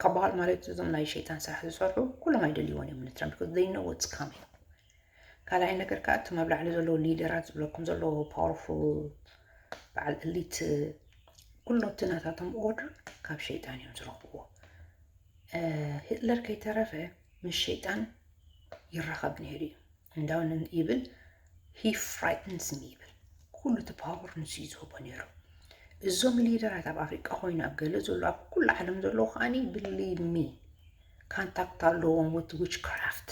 ካብ በዓል ማለት እዞም ናይ ሸይጣን ስራሕ ዝሰርሑ ኩሎም ኣይደልይዎን እዮም ንትራምፕ because they know what's coming። ካልኣይ ነገር ከዓ እቶም ኣብ ላዕሊ ዘለዉ ሊደራት ዝብለኩም ዘለዉ ፓወርፉል በዓል እሊት ኩሎም እቲ ናታቶም ኦርደር ካብ ሸይጣን እዮም ዝረኽብዎ። ሂትለር ከይተረፈ ምስ ሸይጣን ይራኸብ ነይሩ እዩ። እንዳውን ይብል he frightens me ይብል። ኩሉ እቲ ፓወር ንሱ እዩ ዝህቦ ነይሩ። እዞም ሊደራት ኣብ ኣፍሪቃ ኮይኑ ኣብ ገለ ዘሎ ኣብ ኩሉ ዓለም ዘለዉ ከዓኒ believe me ኮንታክት ኣለዎም with witchcraft።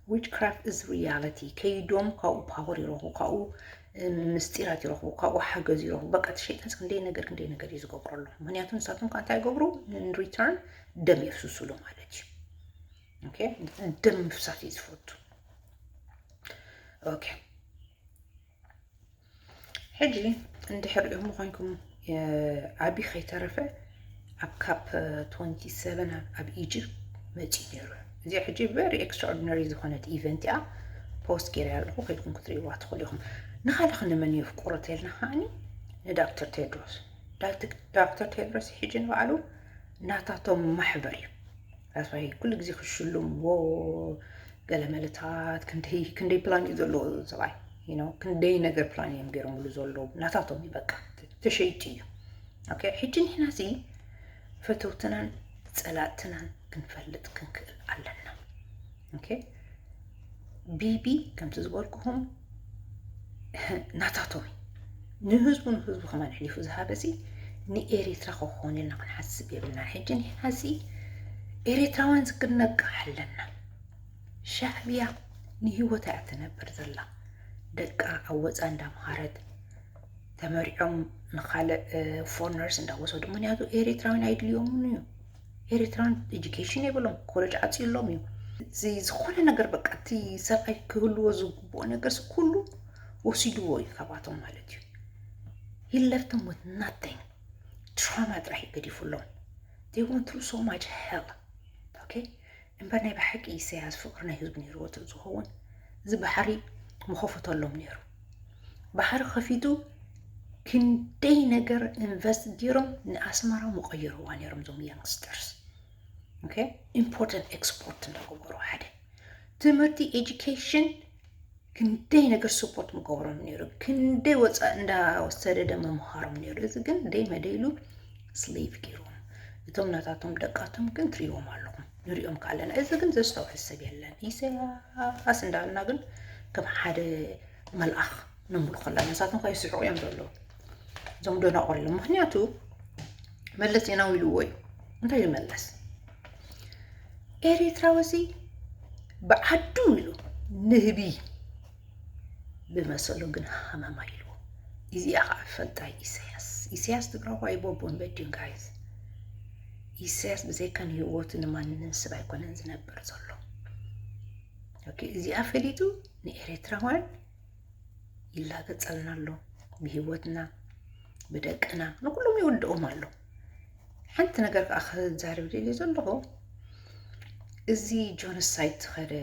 Witchcraft is reality። ከይዶም ካብኡ ፓወር ይረኽቡ፣ ካብኡ ምስጢራት ይረኽቡ፣ ካብኡ ሓገዝ ይረኽቡ። በቃ እቲ ሸይጣን ክንደይ ነገር ክንደይ ነገር እዩ ዝገብረሎም። ምክንያቱ ንሳቶም ከዓ እንታይ ይገብሩ? ን return ደም የፍስሱሉ ማለት እዩ። Okay? ደም ምፍሳስ እዩ ዝፈቱ። Okay? ሕጂ እንድሕር ሪእኹም ኮይንኩም ዓቢ ከይተረፈ ኣብ ካፕ twenty-seven ኣብ ኢጅፕት መፂኡ ነይሩ። እዚኣ ሕጂ very extraordinary ዝኾነት ኢቨንት እያ። ፖስት ገይረ ኣለኹ፣ ከይድኩም ክትርእይዋ ትኽእሉ ኢኹም። ንኻልእ ንመን የፍቅሮ ተልና ከዓኒ ንዳክተር ቴድሮስ። ዳክተር ቴድሮስ ሕጂ ንባዕሉ ናታቶም ማሕበር እዩ። ራስዋይ ኩሉ ግዜ ክሽልምዎ ገለ መለታት ክንደይ ክንደይ ፕላን እዩ ዘለዎ ሰብኣይ። You know፣ ክንደይ ነገር ፕላን እዮም ገይሮምሉ ዘለዉ። ናታቶም እዩ በቃ፣ ተሸይጡ እዩ። Okay? ሕጂ ንሕና ሲ ፈተውትናን ፀላእትናን ክንፈልጥ ክንክእል ኣለና። Okay? ቢቢ ከምቲ ዝበልኩኹም ናታቶም እዩ። ንህዝቡ ንህዝቡ ከማን ሕሊፉ ዝሃበ ሲ ንኤሪትራ ክኾን ኢልና ክንሓስብ የብልናን። ሕጂ ንሕና ሲ ኤሪትራውያን ክንነቅሕ ኣለና። ሻዕብያ ንህይወታ እያ ትነብር ዘላ። ደቃ ኣብ ወፃ እንዳምሃረት ተመሪዖም ንኻልእ ፎርነርስ እንዳወሰዱ፣ ምክንያቱ ኤሪትራውያን ኣይድልዮምን እዩ። ኤሪትራውያን ኤጁኬሽን የብሎም፣ ኮሌጅ ዓፅዩሎም እዩ። እዚ ዝኾነ ነገር በቃ እቲ ሰብኣይ ክህልዎ ዝግብኦ ነገር ኩሉ ወሲድዎ እዩ ካባቶም ማለት እዩ። He left them with nothing። ትራውማ ጥራሕ እዩ ገዲፉሎም። They went through so much hell። Okay? እምበር ናይ ብሓቂ ኢሳያስ ፍቅሪ ናይ ህዝቡ ነይርዎ ዝኸውን እዚ ባሕሪ ምኸፈተሎም ነይሩ። ባሕሪ ከፊቱ ክንደይ ነገር ኢንቨስት ገይሮም ንኣስመራ ምቀየርዋ ነይሮም እዞም youngsters። Okay? ኢምፖርት ኤክስፖርት እንዳገበሩ ሓደ ትምህርቲ ኤጁኬሽን ክንደይ ነገር ስፖርት ምገብሮም ነይሩ፣ ክንደይ ወፃእ እንዳወሰደ ደ መምሃሮም ነይሩ። እዚ ግን ደይ መደይሉ ስሌቭ ገይርዎም። እቶም ናታቶም ደቃቶም ግን ትሪእዎም ኣለኹም፣ ንሪኦም ከኣለና። እዚ ግን ዘስተውዕል ሰብ የለን። ኢሳያስ እንዳበልና ግን ከም ሓደ መልኣኽ ነምልኾ ኣለና። ንሳቶም ከ ይስሕቑ እዮም ዘለዉ። እዞም ደናቑር ኢሎም። ምክንያቱ መለስ ዜናዊ ኢልዎ እዩ። እንታይ ይመለስ? ኤርትራዊ እዚ ብዓዱ ኢሉ ንህቢ ብመሰሉ ግን ሃመማ ኢልዎ። እዚኣ ከዓ ፈልጣይ ኢሳያስ። ኢሳያስ ትግራዋይ ቦቦን በዲን ጋይዝ። ኢሳያስ ብዘይካ ንህይወቱ ንማንም ሰብ ኣይኮነን ዝነብር ዘሎ። ኦኬ፣ እዚኣ ፈሊጡ ንኤርትራውያን ይላገጸልና ኣሎ። ብህይወትና፣ ብደቅና፣ ንኩሎም ይወድኦም ኣሎ። ሓንቲ ነገር ከዓ ክዛረብ ደልየ ዘለኹ፣ እዚ ጆኖሳይድ ተኸደ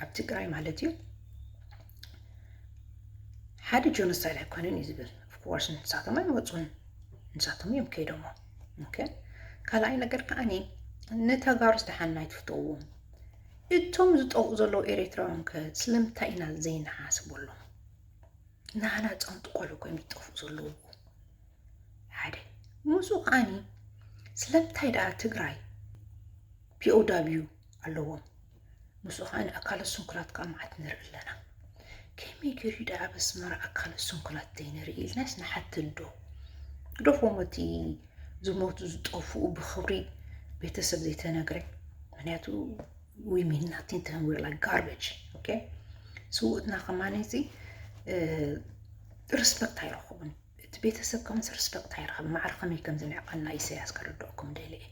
ኣብ ትግራይ ማለት እዩ። ሓደ ጆኖሳይድ ኣይኮነን እዩ ዝብል። ኦፍኮርስ ንሳቶም ኣይመፁን፣ ንሳቶም እዮም ከይዶሞ። ኦኬ፣ ካልኣይ ነገር ከዓኒ ንተጋሩስ ደሓን ኣይትፍተውዎም። እቶም ዝጠፍኡ ዘለዉ ኤርትራውያን ከ ስለምንታይ ኢና ዘይንሓስበሎም? ናህና ጸንጡ ቆልዑ ኮይኖም ይጠፍኡ ዘለዉ ሓደ ምስኡ ከዓኒ ስለምንታይ ደኣ ትግራይ ፒኦዳብዩ ኣለዎም? ምስኡ ከዓኒ ኣካለ ስንኩላት ከዓ መዓት ንርኢ ኣለና። ከመይ ገይሩ ደኣ ኣብ ኣስመራ ኣካለ ስንኩላት ዘይንርኢ ኢልናስ ንሓትት ዶ? ግደፎም እቲ ዝሞቱ ዝጠፍኡ ብኽብሪ ቤተሰብ ዘይተነግረ። ምክንያቱ we mean nothing to him, we're like garbage. Okay? ስውእትና ከማን እዚ ሪስፐክት ኣይረኽቡን። እቲ ቤተሰብ ከምስ ሪስፐክት ኣይረኽብ። ማዕረ ከመይ ከም ዝንዕቀና ኢሳያስ ከረድኦኩም ደልየ።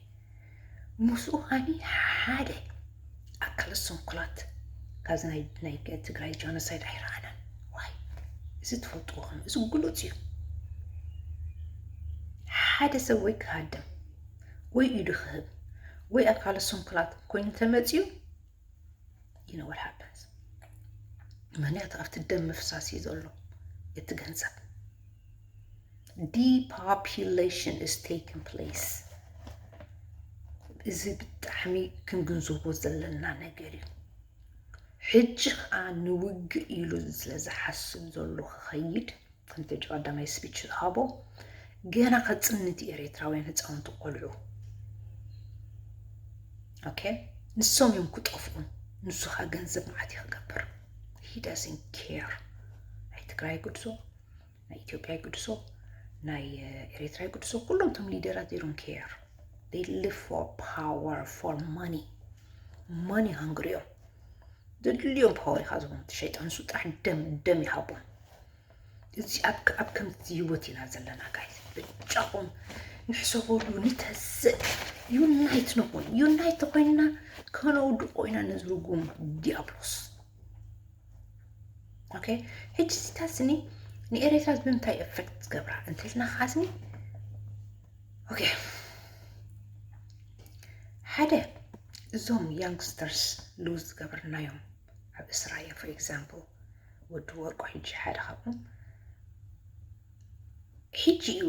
ምስኡ ከዓኒ ሓደ ኣካለ ስንኩላት ካብዚ ናይ ናይ ትግራይ ጆኖሳይድ ኣይረኣናን። ዋይ? እዚ ትፈልጥዎ ከም እዚ ግሉጽ እዩ። ሓደ ሰብ ወይ ክሃድም ወይ ኢዱ ክህብ ወይ ኣካለ ስንኩላት ኮይኑ ተመፅዩ you know what happens? ምክንያቱ ኣብቲ ደም ምፍሳስ እዩ ዘሎ እቲ ገንዘብ። Depopulation is taking place። እዚ ብጣዕሚ ክንግንዘቦ ዘለና ነገር እዩ። ሕጂ ከዓ ንውግእ ኢሉ ስለ ዝሓስብ ዘሎ ክኸይድ ከምቲ ሕጂ ቀዳማይ ስፒች ዝሃቦ ገና ከፅንት እዩ ኤርትራውያን ህፃውንቲ ቆልዑ። ኦኬ፣ ንሶም እዮም ክጠፍኡ። ንሱ ከዓ ገንዘብ መዓት እዩ ክገብር። He doesn't care። ናይ ትግራይ ግድሶ፣ ናይ ኢትዮጵያ ግድሶ፣ ናይ ኤርትራ ግድሶ፣ ኩሎም እቶም ሊደራት they don't care። They live for power, for money። Money hungry እዮም። ዘድልዮም ፓወር ኢኻ ዝቦም ትሸይጣን ንሱ ጥራሕ ደም ደም ይሃቦም። እዚ ኣብ ኣብ ከምዚ ህይወት ኢና ዘለና ጋይስ። ብጫኹም ንሕሰበሉ ንተስእ። ዩናይት ንኹን። ዩናይት ተኮይንና ከነውድቆ ኢና ነዚ ርጉም ዲያብሎስ። ኦኬ፣ ሕጂ እዚታስኒ ንኤርትራ ብምንታይ ኤፌክት ዝገብራ እንተልና ካስኒ ኦኬ፣ ሓደ እዞም ያንግስተርስ ሉዝ ዝገበርናዮም ኣብ እስራኤል for example ወዲ ወርቁ ሕጂ ሓደ ካብኦም ሕጂ እዩ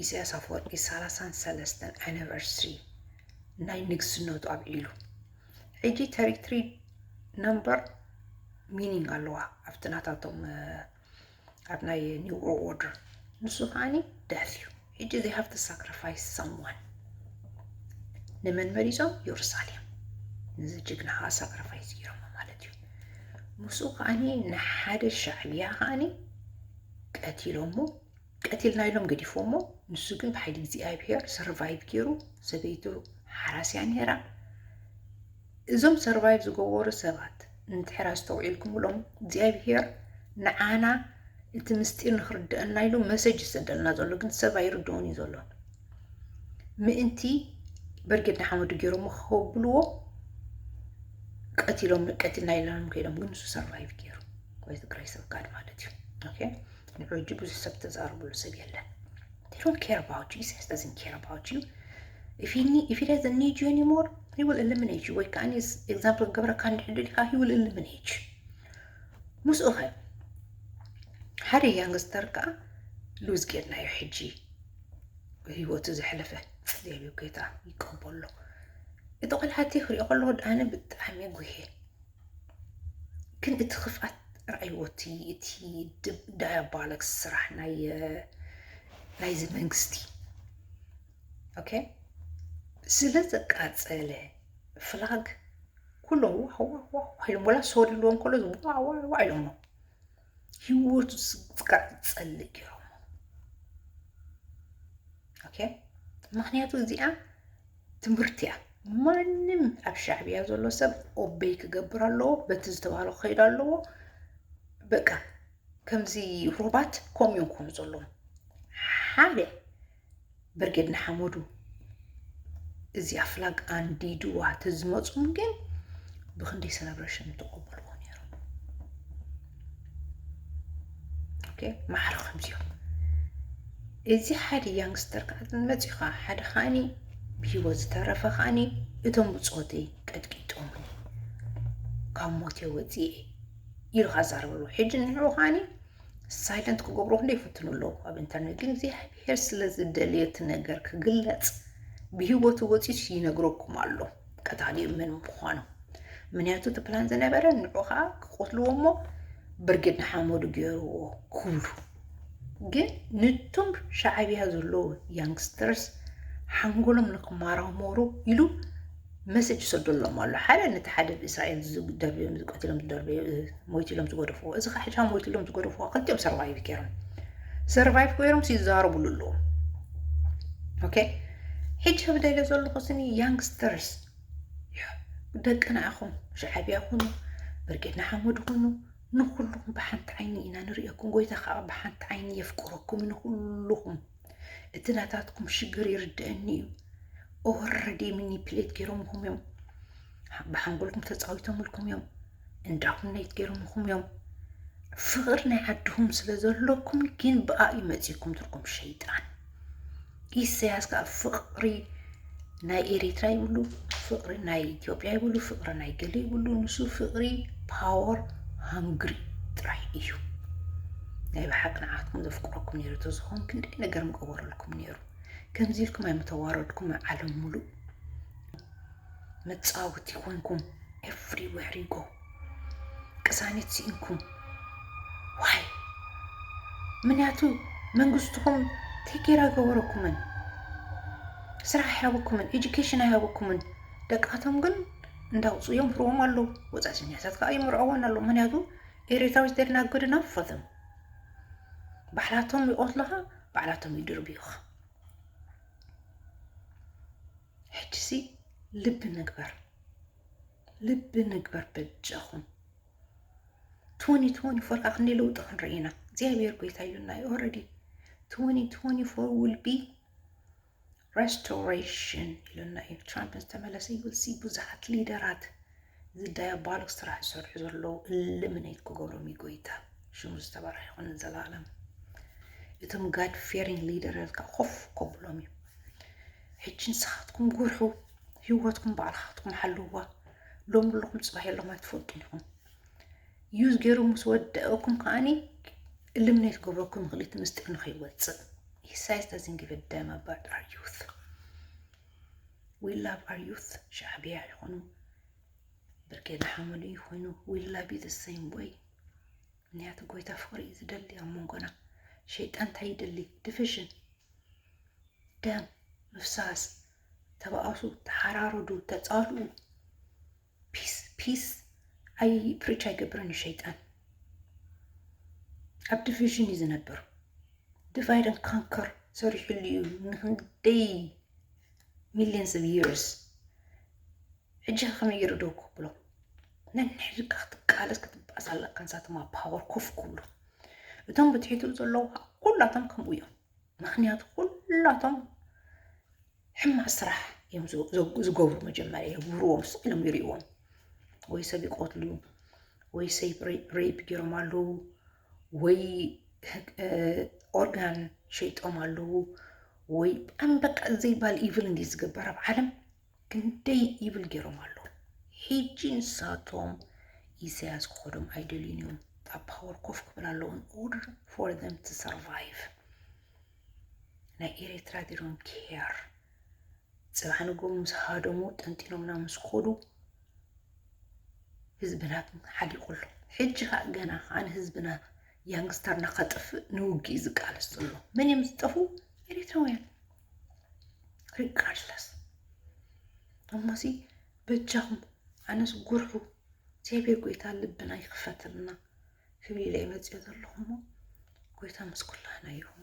ኢሳያስ ኣፈወርቂ ሰላሳን ሰለስተን ኣኒቨርሰሪ ናይ ንግስነቱ ኣብዒሉ። ሕጂ ተሪትሪ ነምበር ሚኒንግ ኣለዋ ኣብቲ ናታቶም ኣብ ናይ ኒው ኦርደር ንሱ ከዓኒ ደት እዩ። ሕጂ they have to sacrifice someone። ንመን መሪጾም? ኢየሩሳሌም። ነዚ ጅግና ከዓ ሳክሪፋይስ ገይሮሞ ማለት እዩ። ምስኡ ከዓኒ ንሓደ ሻዕብያ ከዓኒ ቀቲሎሞ። ቀቲልና ኢሎም ገዲፎሞ። ንሱ ግን ብሓይሊ እግዚኣብሄር ሰርቫይቭ ገይሩ። ሰበይቱ ሓራስያ ነይራ። እዞም ሰርቫይቭ ዝገበሩ ሰባት እንድሕር ኣስተውዒልኩምሎም እግዚኣብሄር ንዓና እቲ ምስጢር ንክርድአና ኢሉ መሰጅ ይሰደልና ዘሎ፣ ግን ሰብ ኣይርድኦን እዩ ዘሎ። ምእንቲ በርጌድ ንሓመዱ ገይሮሞ ከብልዎ ቀቲሎም ቀቲልና ኢሎም ከይዶም፣ ግን ንሱ ሰርቫይቭ ገይሩ። ወይ ትግራይ ሰብ ጋድ ማለት እዩ። ኦኬ፣ ንዑ ሕጂ ብዙሕ ሰብ ተዛረብሉ ሰብ የለን። They don't care about you. He says doesn't care about you. If he need, if he doesn't need you anymore, he will eliminate you. ወይ ከዓ example ክገብረካ እንድሕር ደሊካ he will eliminate you። ምስኡ ከ ሓደ ያንግስተር ከዓ ሉዝ ጌርናዮ ሕጂ ህይወቱ ዘሕለፈ እግዚኣብሔር ጌታ ይቀበሎ። እቲ ቆልሓቲ ክሪኦ ከለኹ ኣነ ብጣዕሚ ጉሄ። ግን እቲ ክፍኣት ርኣይዎ፣ እቲ እቲ ዳያባለክስ ስራሕ ናይ ናይዚ መንግስቲ ኦኬ ስለ ዘቃጸለ ፍላግ ኩሎም ዋዋዋዋ ኢሎም ወላ ሶር ኢልዎም ከሎ ዋዋዋ ኢሎሞ ህይወቱ ስቃ ጸልእ ገይሮሞ። ኦኬ ምክንያቱ እዚኣ ትምህርቲ እያ። ማንም ኣብ ሻዕብያ ዘሎ ሰብ ኦበይ ክገብር ኣለዎ፣ በቲ ዝተባህሎ ክኸይድ ኣለዎ። በቃ ከምዚ ሮባት ከምኡ እዮም ክኾኑ ዘለዎም። ሓደ ብርጌድ ንሓመዱ እዚኣ ፍላግ ኣንዲድዋ ተዝመፁም ግን ብክንደይ ሰለብሬሽን ምተቐበልዎ ነይሮም። ኦኬ፣ ማዕረ ከምዚኦም። እዚ ሓደ ያንግስተር ከዓ መፂኡ ከዓ ሓደ ከዓኒ ብሂወት ዝተረፈ ከዓኒ እቶም ብፆተይ ቀጥቂጦምኒ ካብ ሞት ወፂኤ ኢሉ ከዓ ዛረበሉ። ሕጂ ንዕኡ ከዓኒ ሳይለንት ክገብሩ ክንደ ይፍትኑ ኣለዉ ኣብ ኢንተርኔት። ግን እግዚኣብሔር ስለ ዝደልየ እቲ ነገር ክግለፅ ብሂወቱ ወፂኡስ ይነግረኩም ኣሎ ቀታሊኡ መን ምዃኑ። ምክንያቱ እቲ ፕላን ዝነበረ ንዑ ከዓ ክቆትልዎ እሞ ብርጌድ ንሓመዱ ገይርዎ ክብሉ። ግን ንቶም ሻዕብያ ዘለዉ ያንግስተርስ ሓንጎሎም ንክመራመሩ ኢሉ መሰጅ ይሰደሎም ኣሎ። ሓደ ነቲ ሓደ ብእስራኤል ዝደርብዮም ዝቀትሎም ዝደርብዮ ሞይትሎም ዝገደፍዎ፣ እዚ ከዓ ሕጂ ሞይትሎም ዝገደፍዎ ክልቲኦም ሰርቫይቭ ገይሮም ሰርቫይቭ ገይሮም ይዛረብሉ ኣለዉ። ኦኬ፣ ሕጂ ክብለለ ዘለኹ ስኒ ያንግስተርስ ደቅና ኢኹም፣ ሻዕብያ ኩኑ፣ ብርጌድ ንሓመዱ ኩኑ፣ ንኩልኹም ብሓንቲ ዓይኒ ኢና ንሪእኩም። ጎይታ ከዓ ብሓንቲ ዓይኒ የፍቅረኩም ንኩልኹም። እቲ ናታትኩም ሽግር ይርድአኒ እዩ። ኦረዲ ሚኒፕሌት ገይሮምኹም እዮም። ብሓንጎልኩም ተፃዊቶምልኩም እዮም። እንዳኩነይት ገይሮምኹም እዮም። ፍቕሪ ናይ ዓድኹም ስለ ዘለኩም ግን ብኣ እዩ መፂኩም ትርኩም ሸይጣን። ኢሳያስ ከዓ ፍቕሪ ናይ ኤሪትራ ይብሉ፣ ፍቕሪ ናይ ኢትዮጵያ ይብሉ፣ ፍቕሪ ናይ ገለ ይብሉ። ንሱ ፍቕሪ ፓወር ሃንግሪ ጥራይ እዩ። ናይ ብሓቂ ንዓትኩም ዘፍቅረኩም ነይሩ ተዝኾን ክንደይ ነገር ምገበረልኩም ነይሩ። ከምዚ ኢልኩም ኣይምተዋረድኩም። ዓለም ሙሉእ መጻወቲ ኮንኩም everywhere you go። ቅሳነት ስኢንኩም። ዋይ? ምክንያቱ መንግስትኹም ቴኬር ኣይገበረኩምን፣ ስራሕ ኣይሃበኩምን፣ ኤጁኬሽን ኣይሃበኩምን። ደቃቶም ግን እንዳውፅኡ እዮም ርዎም ኣለዉ። ወፃእተኛታት ከዓ ይምርዕዎን ኣለዉ። ምክንያቱ ኤሪትራዊት ደርና good enough for them። ባዕላቶም ይቆትሉኻ፣ ባዕላቶም ይድርብዩኻ። ሕጂሲ ልቢ ንግበር፣ ልቢ ንግበር በጃኹም። twenty twenty-four ከዓ ክንደይ ለውጢ ክንርኢ ኢና። እግዚኣብሔር ጎይታ እዩ እና already twenty twenty-four will be restoration ኢሉና እዩ። ትራምፕ ዝተመለሰ ይውልሲ ብዙሓት ሊደራት እዚ ዳያባሎክ ስራሕ ዝሰርሑ ዘለዉ እልምነይት ክገብሮም እዩ ጎይታ። ሽሙ ዝተባረኸ ይኹን ንዘላለም። እቶም God fearing ሊደራት ከዓ ኮፍ ከብሎም እዩ። ሕጂ ንስኻትኩም ጉርሑ፣ ህይወትኩም ባዕልኻትኩም ሓልዋ። ሎም ኣለኹም፣ ፅባሕ የሎም ኣይትፈልጡን ኢኹም። ዩዝ ገይሩ ምስ ወደእኩም ከዓኒ እልምነይት ክገብረኩም ይኽእል እቲ ምስጢር ንኸይወፅእ። ኢሳያስ doesn't give a damn about our youth. We love our youth. ሻዕብያ ይኹኑ ብርጌድ ሓመዱ ይኹኑ we love you the same way። ምክንያቱ ጎይታ ፍቕሪ እዩ ዝደሊ ኣብ መንጎና። ሸይጣን እንታይ ይደሊ? ዲቪዥን፣ ደም ምፍሳስ፣ ተባኣሱ፣ ተሓራረዱ፣ ተፃልኡ። ፒስ ፒስ ኣይ ፕሪች ኣይገብርን እዩ ሸይጣን። ኣብ ዲቪዥን እዩ ዝነብር። ዲቫይድ ን ካንከር ሰሪሕሉ እዩ ንክንደይ ሚሊየንስ ኦፍ ይርስ። ሕጂ ከመይ ገይሩ ደው ከብሎ? ነንሕድካ ክትቃለስ ክትበኣስ ኣለካ። ንሳቶም ኣብ ፓወር ኮፍ ክብሉ እቶም ብትሒቱ ዘለዉ ኩላቶም ከምኡ እዮም። ምክንያቱ ኩላቶም ሕማቅ ስራሕ እዮም ዝገብሩ። መጀመርያ የጉርዎም፣ ስቕ ኢሎም ይርእዎም። ወይ ሰብ ይቆትሉ፣ ወይ ሰብ ሬፕ ገይሮም ኣለዉ፣ ወይ ኦርጋን ሸይጦም ኣለዉ፣ ወይ ኣን በቃ ዘይባል ኢቭል እንዲ ዝግበር ኣብ ዓለም ክንደይ ኢቭል ገይሮም ኣለዉ። ሕጂ ንሳቶም ኢሳያስ ክኸዶም ኣይደልዩን እዮም። ኣብ ፓወር ኮፍ ክብል ኣለዎ in order for them to survive። ናይ ኤርትራ they don't care። ፅባሕ ንጎ ምስ ሃደሙ ጠንጢኖምና ምስ ከዱ ህዝብና ሓሊቑ ኣሎ። ሕጂ ከዓ ገና ከዓ ንህዝብና ያንግስተርና ከጥፍእ ንውግእ ዝቃለስ ዘሎ መን እዮም ዝጠፍኡ? ኤርትራውያን። ሪጋርድለስ እሞሲ በጃኹም ኣነስ ጉርሑ እግዚኣብሔር ጎይታ ልብና ይኽፈትልና ክብል ኢለ እየ መፅዮ ዘለኹ እሞ ጎይታ ምስ ኩላህና ይኹን።